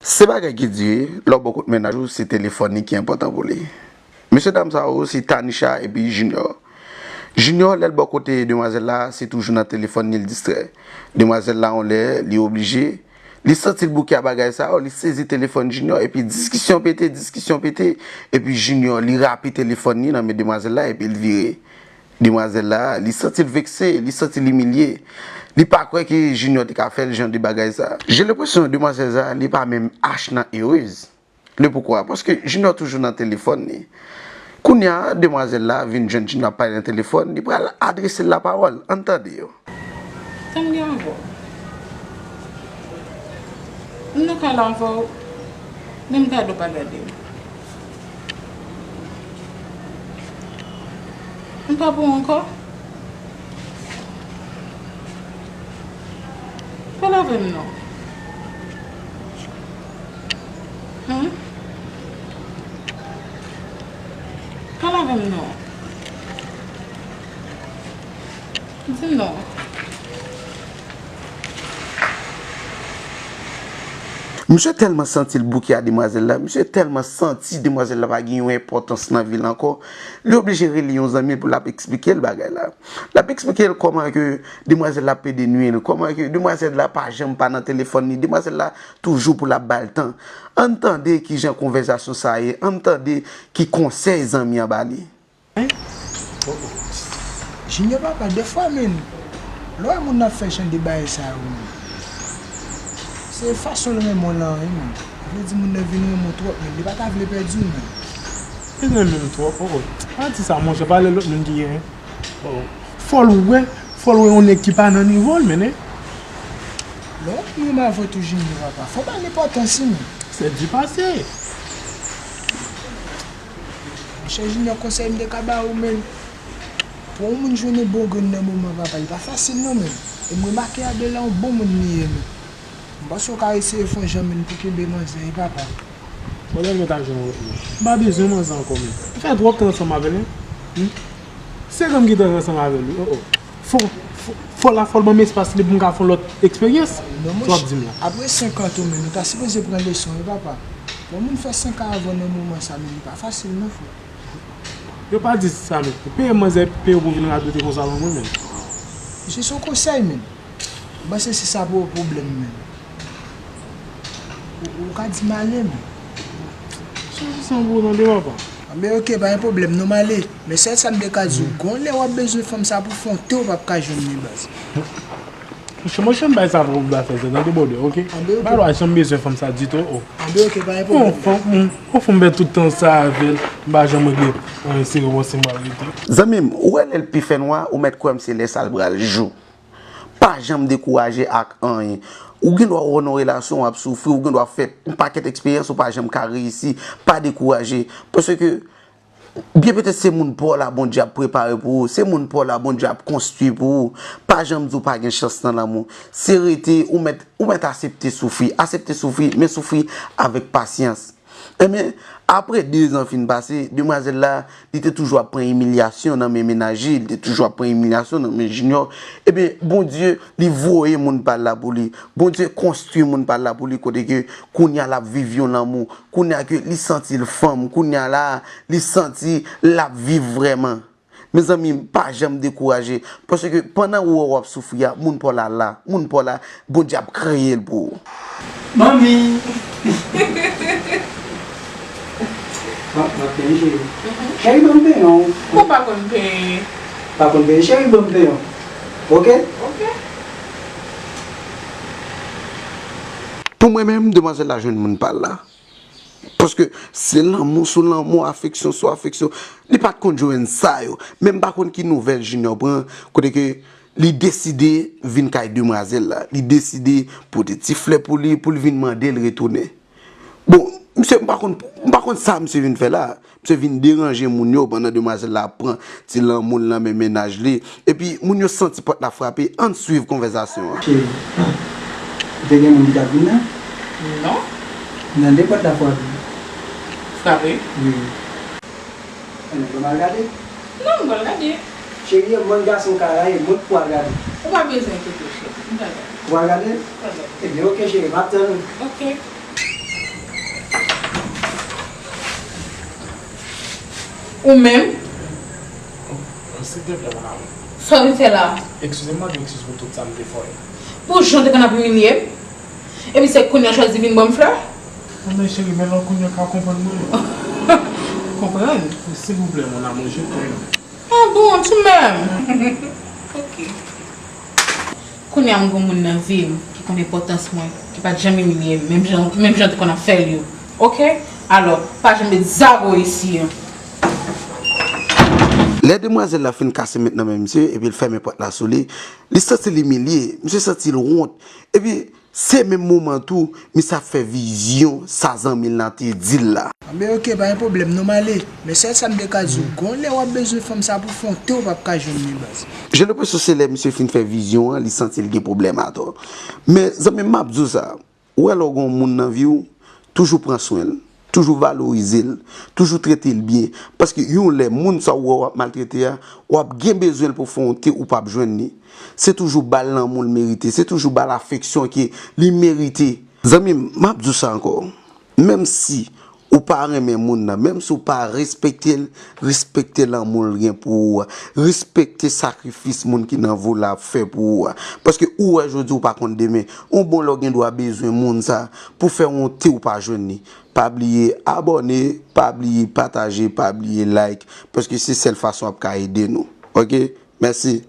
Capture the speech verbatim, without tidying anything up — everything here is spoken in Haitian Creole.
Se bagay ki di wi, lè w bò kot mennaj ou, se telefòn li ki enpòtan pou li. Mesye dam sa yo, se Tanisha epi Junior. Junior, lè l bò kote demwazèl la, se toujou nan telefòn li l distrè. Demwazèl la, yon lè, li oblije, li santi l bouke a bagay sa yo, li sezi telefòn Junior, epi diskisyon pete, diskisyon pete, epi Junior, li rape telefòn li nan men demwazèl la, epi l vire. Demwazèl la, li santi l vekse, li santi l imilye. Li pa kwè ke Junior te ka fè l jan de bagay sa. J'ai l'impression demwazèl sa, li pa menm ach nan erez. Le poukwa? Paske Junior toujou nan telefòn li. Kounye a, demwazèl la vin jwenn Junior ap pale nan telefòn, li pral adrese l lapawòl. Ann tande yo. Sa m gen avè w? M nan kay la avè w, men m gade w pa gade m. M pa bon ankò? Pale avè m non. Hen? Pale avè m non. Di m non. Misye tèlman santi l bouke a demwazèl la, misye tèlman santi demwazèl la pa gen yon enpòtans nan vi l ankò, li oblije rele yon zanmi l pou l ap eksplike l bagay la. L ap eksplike l kòman ke demwazèl la pede nwi l, kòman ke demwazèl la pa janm pa nan telefòn li, demwazèl la toujou pou l ap ba l tan. Ann tande kijan konvèsasyon sa ye, ann tande ki konsèy zanmi an ba li. Hein? Oh, oh. Junior papa, dèfwa menm, lè w wè moun nan ap fè jan de bagay sa yo menm, se fason l renmen w lan wi menm. Vle di moun nan vin renmen w twòp menm, li pa ta vle pèdi w menm. Li renmen m twòp, oh, oh. Pa di sa monchè, pale lòt moun ki gen, oh, oh. Fò l wè, fò l wè yon nèg ki pa nan nivo l menm, hein. Lè yon moun renmen avè w tou Junior papa, fò w ba l enpòtans wi menm. C'est du passé. Monchè Junior, konsèy m te ka ba ou menm, pou yon moun jwenn yon bon grenn nan moman papa, li pa fasil non menm. E m remake Abel la yon bon moun li ye menm. M panse w ka eseye fè yon jan menm pou kenbe manzè wi papa. Mwen menm mwen ta jwenn yon lòt moun. M pa bezwen manzè ankò menm. M fè twòp tan ansanm avè l, hein. Hmm? Senkant ki tan ansanm avè l wi, oh, oh. Fò, fò, fò la, fò l ban m espas li pou m ka fè yon lòt eksperyans. Non, sa w ap di m la. Apre senkant ou menm, ou ta sipoze pran leson wi papa. Yon moun fè senk an avè w nan moman sa menm, li pa fasil non frè. Yo pa di sa menm. Peye manzè, peye w pou vin radote konsa lan mwen menm. Mesye, se yon konsèy menm. M panse se sa pou pwoblèm menm. Ou, ou ka di m ale menm. Chanje san pou tande papa. Anben oke, pa gen pwoblèm non, m ale. Men sèl sa m te ka di w, gon lè w ap bezwen fanm sa pou fè yon te w p ap ka jwenn li baz. Monchè, monchè, m bay sa pou w ba fè sa, tande bòdè, oke? Anben oke. M pa janm bezwen fanm sa ditou, oh. Anben oke, pa gen pwoblèm. Bon, fanm, m, bon, fanm m pèd tout tan sa avè l, m pa janm regle anyen serye, bon, se m al rete. Zanmi m, ou wè lè l pi fè nwa, ou mèt kwè m se lè sa l pral jou. Pa janm dekouraje ak anyen. Ou gen dwa wè w nan relasyon, w ap soufri, ou gen dwa fè yon pakèt eksperyans, ou pa janm ka reyisi. Pa dekouraje. Paske, byen petèt se moun pa w la Bondye ap prepare pou ou, se moun pa w la Bondye ap konstwi pou ou. Pa janm di w pa gen chans nan lanmou. Se rete, ou mèt, ou mèt asepte soufri. Asepte soufri, men soufri avèk pasyans. Enben, apre de zan fin pase, demwazèl la, li te toujou ap pran imilyasyon nan men mennaj li, li te toujou ap pran imilyasyon nan men Junior. Enben, Bondye, li voye moun pa l la pou li. Bondye konstwi moun pa l la pou li, kote ke kounye a l ap viv yon lanmou, kounye a ke li santi l fanm, kounye a la, li santi l ap viv vrèman. Mezanmi, pa janm dekouraje, paske pandan ou wè w ap soufri a, moun pa w la la, moun pa w la, Bondye ap kreye l pou ou. Manmi! M ap, m ap benyen, cheri. Mhm. Cheri, ban m benyen w. Ou pa konn benyen. Pa konn benyen? Cheri, ban m benyen w. Oke? Oke. Pou mwen menm, demwazèl la jwenn moun pa l la. Paske se lanmou sou lanmou, afeksyon sou afeksyon. Li pa t konn jwenn sa yo. Men m pa konn ki nouvèl Junior pran, kote ke li deside vin kay demwazèl la. Li deside pote ti flè pou li, pou l vin mande l retounen. Bon, misye, m pa konn, m pa konn sa misye vin fè la. Misye vin deranje moun yo pandan demwazèl la ap pran ti lanmou l nan men mennaj li. Epi, moun yo santi pòt la frape. Ann swiv konvèsasyon an. Cheri, ou te gen moun ki t ap vin la? Non. M tande pòt la frape. Frape? Wi. Ann, ban m al gade. Non, m pral gade. Cheri, e mwen gason kay la ye, mwen k pou al gade. Ou pa bezwen enkyete w, cheri. M pral gade. Ou pral gade? M pral gade. Ebyen, oke, cheri, m ap tann ou. Oke. Ou menm? Silteplè, mon amour. Sa w vin fè la? Eskize m, mande eskiz pou tout sa m te fè w. Pou jan w te konn ap imilye m? Epi se kounye a w chwazi vin ban m flè? Anben cheri, men lè w kounye a w ka konprann mwen. Konprann? Silvouplè, mon amour, je t'aime. Ah bon, tu m'aimes? Ok. Kounye a m gen yon moun nan vi m ki konn enpòtans mwen, ki pa t janm imilye m, menm jan, menm jan te konn ap fè l yo. Ok? Alò, pa janm met zago isi an. Lè demwazèl la fin kase met nan men misye epi l fèmen pòt la sou li, li santi l imilye, misye santi l wont. Epi se menm moman tou misye ap fè vizyon sa zanmi l lan te di l la. Anben ok, pa gen pwoblèm, non m ale. Men sèl sa m te ka di w, gon lè w ap bezwen fanm sa pou fè yon te ou p ap ka jwenn li baz. J'ai l'impression se lè misye fin fè vizyon an li santi l gen pwoblèm atò. Men zanmi m, m ap di w sa, ou wè lè w gen yon moun nan vi w, toujou pran swen l, toujou valorize l, toujou trete l byen. Paske yon lè moun sa w wè w ap maltrete a, w ap gen bezwen l pou fè yon te ou p ap jwenn li. Se toujou ba l lanmou l merite, se toujou ba l afeksyon ke li merite. Zanmi m, m ap di w sa ankò, menm si ou pa renmen moun nan, menm si w pa respekte l, respekte lanmou l gen pou ou a, respekte sakrifis moun ki nan vi w la ap fè pou ou a. Paske ou wè jodi ou pa konn demen. Yon bon lè w gen dwa bezwen moun sa pou fè yon te ou pa jwenn li. Pa bliye abòne, pa bliye pataje, pa bliye like, paske se sèl fason w ap ka ede nou. Ok? Mèsi.